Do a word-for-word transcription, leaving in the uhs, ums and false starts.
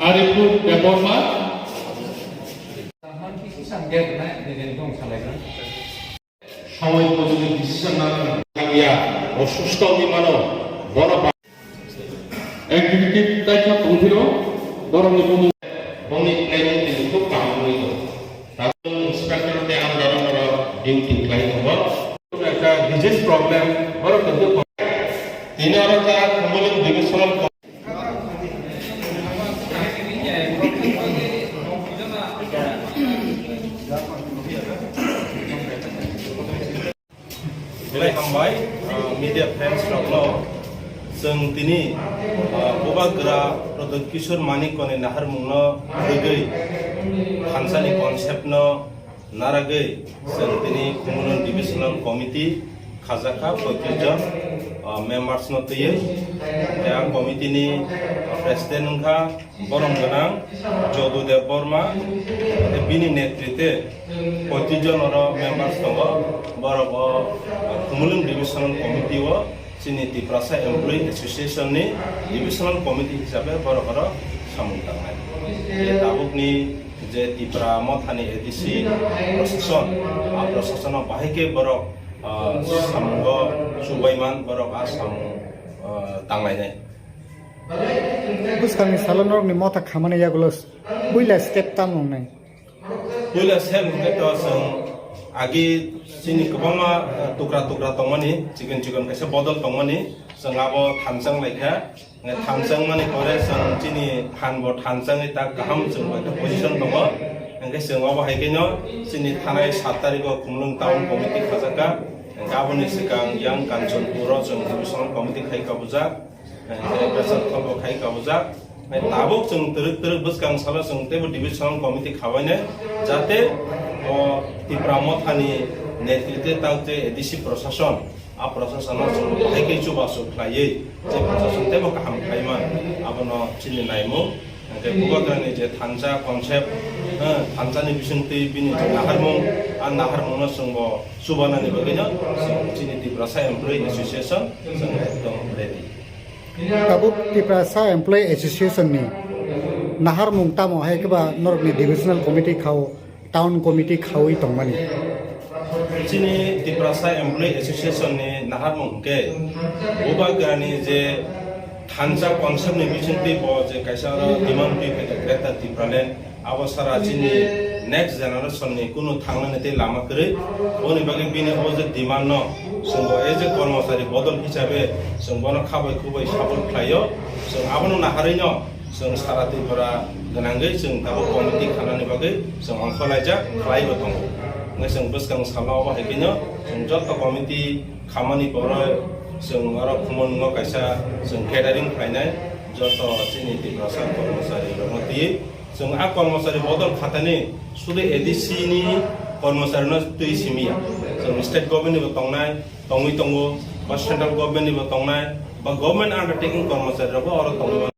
Aripur Debbarma. Sawai pojoni decision nang ya, osusto ni mano, bono ba-, executive taikha tongphiro, borokni bumung, bongni planning ni khub kaham wngwi tong. Tabuk inspector tei under oro duty khlai tongo. Ekta disease problem, borok tongkhe tini oro ta Khumulwng divisional Belai hambai, uh, media friends rokno. Chwng tini, uh, Bubagra Pradyut Kishore Manikko ni naharmungno rwgwi thansa ni concept no naragwi chwng tini Khumulwng Divisional Committee khajakha poitrish jon, uh, members no twiwi. Tei a committee ni, uh, president wngkha borom gwnang Jodu Debbarma, tei bini netritwe poitrish jon oro members tongo. Borok o, uh, Khumulwng Divisional Committee o chini Tiprasa Employee Association ni Divisional Committee hisabe borok oro samung tangnai. Tabukni je Tipra Mothani A D C prosason, a prosasono bahai khe borok, ah, samungo chubaiman, borok a samung, ah, tanglainai. Bwskangni salo norokni motha khamani yagulo puila step tamo wngnai? Puila sel hwnkhe to chwng agi chini kwbangma, eh, tukra tukra tongmani, chikon chikon kaisa bodol tongmani, chwng abo thanchang laikha. Hwnkhe thanchang mani pore chwng chini phan bo thanchangwi tak kaham chwng bai khe position tongo. Hwnkhe chwng abo hai kheno chini thanai sat tarikh o Khumulwng Town Committee khajakha. Hwnkhe aboni swkang yang Kanchanpur o chwng divisional committee khai kabujak. Hwnkhe Prasad Khol bo khai kabujak. Hwnkhe tabuk chwng twrwk twrwk bwskang salo chwng teibo divisional committee khabainai, jate o Tipra Mothani netritwe tak je A D C prosason, a prosasono chwng bahai khe chubachu khlaiwi je prosason teibo kaham khlaiman, abono chini naimung. Hwnkhe Bubagrani je thansa concept, eh, thansani bisingtwi bini je naharmung, a naharmungno chwngbo chubanani bagwino chwng chini Tiprasa Employee Association chwng ekdom ready. Tabuk Tiprasa Employee Association ni naharmung tamo hai khe ba norokni divisional committee khao, town committee khaui tongmani? Chini Tiprasa Employee Association ni naharmung hwnkhe Bubagrani je thansa concept ni bisingtwi bo je kaisa oro demand twi phaikha Greater Tipraland, abo sara chini next generation ni kunu thangnani tei lama kwrwi. Boni bagwi bini o je demand no chwng bo as a kormochari bodol hisabe chwng bono khabai khubai support khlaio. Chwng abono naharwi no chwng sara Tripura gwnangwi chwng tabuk committee khanani bagwi chwng ongkhorlaijak khlaibo tongo. Hwnkhe chwng bwskang salno obo hai kheno chwng joto committee khamani poro chwng oro Khumulwngo kaisa chwng gathering khlainai joto chini Tiprasa kormochari rokno twiwi. Chwng a kormochari bodol khatani sudu A D C ni kormochari no twi simiya. Chwng state government ni bo tongnai, tongwi tongo, ba central government ni bo tongnai, ba government undertaking kormochari rok bo oro tongwi mano.